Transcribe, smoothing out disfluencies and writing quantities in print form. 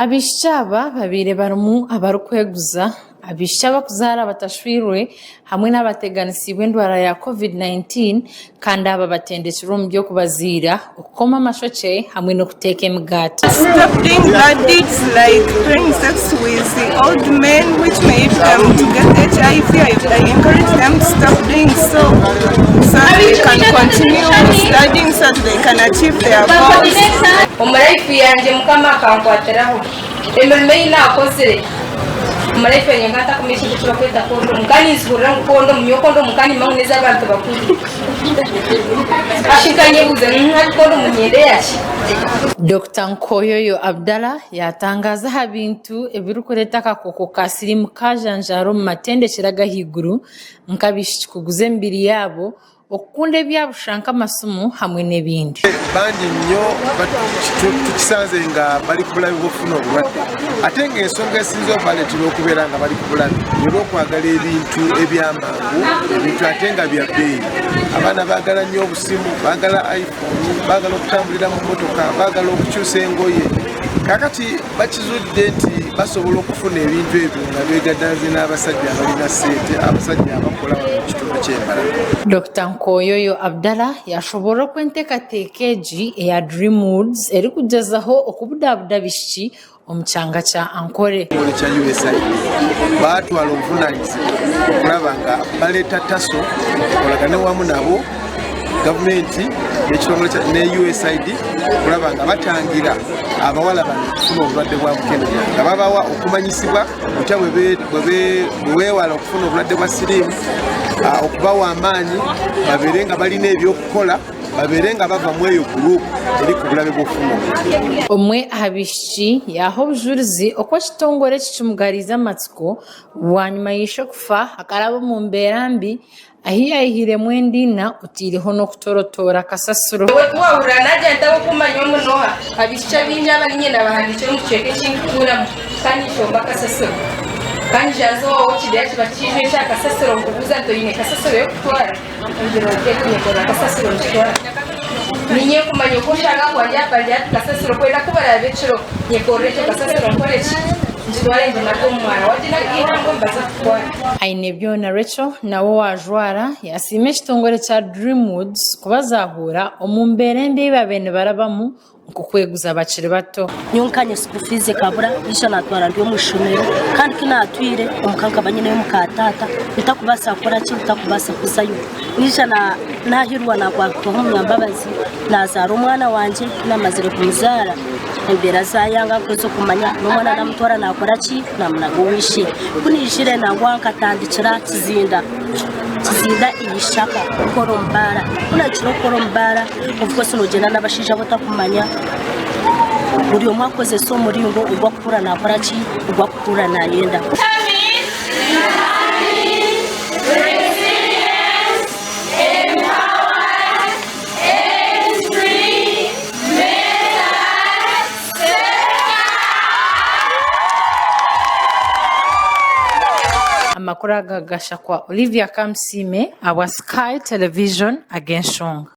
Abaishiki aba babaire barimu abarikweguza, abaishiki abarikuzaara batashwirwe hamwe n'abateganisiibwe endwara ya Covid-19 kandi aba batendekirwe omu by'okubaziira, okukoma amashokye hamwe n'okuteeka emigaati. Stop doing bad deeds like playing sex with old men which may lead them to get HIV. I encourage them to stop doing so so they can continue studying so that they can achieve their goals. Omu life yangye mukama akankwatiraho emirimo ei nakozire omu life yangye nkaba ntakumanya ekintu eki barikweta kondomu nkaba ninzihurira ngu kondomu nyowe kondomu nkaba nimanya ngu nez'abantu bakuru shi nkanyebuuza ngu hati kondomu niinyenda eyaki? Dokita Nkoyoyo Abdallah yatangaza aha bintu ebirikureeta akakooko ka siriimu kajanjaara omu matendekyero ag'ahaiguru nk'abaishiki kuguza emibiri yaabo, okukunda ebyabusha nk'amasimu hamwe n'ebindi. Bangi nnyo tukisanze nga bali ku bulabe bw'okufuna obulwadde ate ng'ensonga esinze obaleetera okubeera nga bali ku bulabe olw'okwagala ebintu ebyamangu ebintu ate nga bya bbeeyi. Abaana baagala nnyo obusimu, baagala iPhone, baagala okutambulira mu mmotoka, baagala okukyusa engoye. Kaakati bakizudde nti basobola okufuna ebintu ebyo nga beegadanze n'abasajja abalina ssente, abasajja abakola wano mu kitundu ky'e Mbarara. Dokita Nkoyoyo Abdallah yashoboorora oku enteekateeka egi eya Dreamwoods erikugyezaho okubudabuda abaishiki omu kyanga kya Ankole. Ekitongole kya USAID baatwala obuvunaanyizibwa okulaba nga baleeta TASO ekolagane wamu nabo gavumenti n'ekitongole kya ne USAID okulaba nga batangira abawala bano okufuna obulwadde bwa mukenenya nga babawa okumanyisibwa butya bwe beewala okufuna obulwadde bwa siriimu okubawa amaanyi babeere nga balina ebyokukola babeere nga bava mu eyo gurupu eri ku bulabe bw'okufuna obulwadde. Omwe aha baishiki yaaha obujurizi oku ekitongore eki kimugariize amatsiko bwanyima ya ishe kufa akaraba omu mbeera mbi ahu yaayihiremu endiina otaireho n'okutorotoora kasasiro. Iwe ku waahurira naagira nti ahabw'okummanya omunoha, abaishiki abaingi aba niinye naabahandiikira omu kicweka eki ndikutuuramu, kandi nshomba kasasiro. Kandi nshaaza owaawe ekideeya kiba kiijwire ekya kasasiro, nkubuuza nti oine kasasiro y'okutwara? Ongira oti ego nyekorera kasasiro ngitwara. Niinye nkumanya oku oshanga ngu aha bari ati kasasiro kwenda ku baraabe ekiro, nyekorera ekyo kasasiro nkore ki? Ngitware nginage omu mwara. Waginaga eihangwe nibaza kutwara. Ainebyona Rachel nawe owaajwara yaasiima ekitongore kya Dreamwoods kubazahuura omu mbeera embi ei baabaire nibarabamu nk'okweguza bakiri bato. Nyowe nkanye school fees ekabura ishe natwara ndi omu ishomero kandi ku natwire omuka nkaba nyineyo muka taata ntakubaasa kukora ki ntakubaasa kuzayo naija nahirwa nakwatwaho omunyambabazi nazaara omwana wangye ku namazire kumuzaara embeera zayanga nk'ezokumanya n'omwana namutwara nakora ki namunaga owa ishe ku naijire nangwa nkatandikira Kizinda Kizinda eishaka kukora omu baara ku nahikire kukora omu baara Of course nogyenda n'abashaija abu otakumanya, buri omwe akozesa omuringo ogu akuhurira nakora ki, ogu akuhurira nayenda. Amakuru aga gashakwa Olivia Kamusiime ahabwa Sky Television ag'enshonga.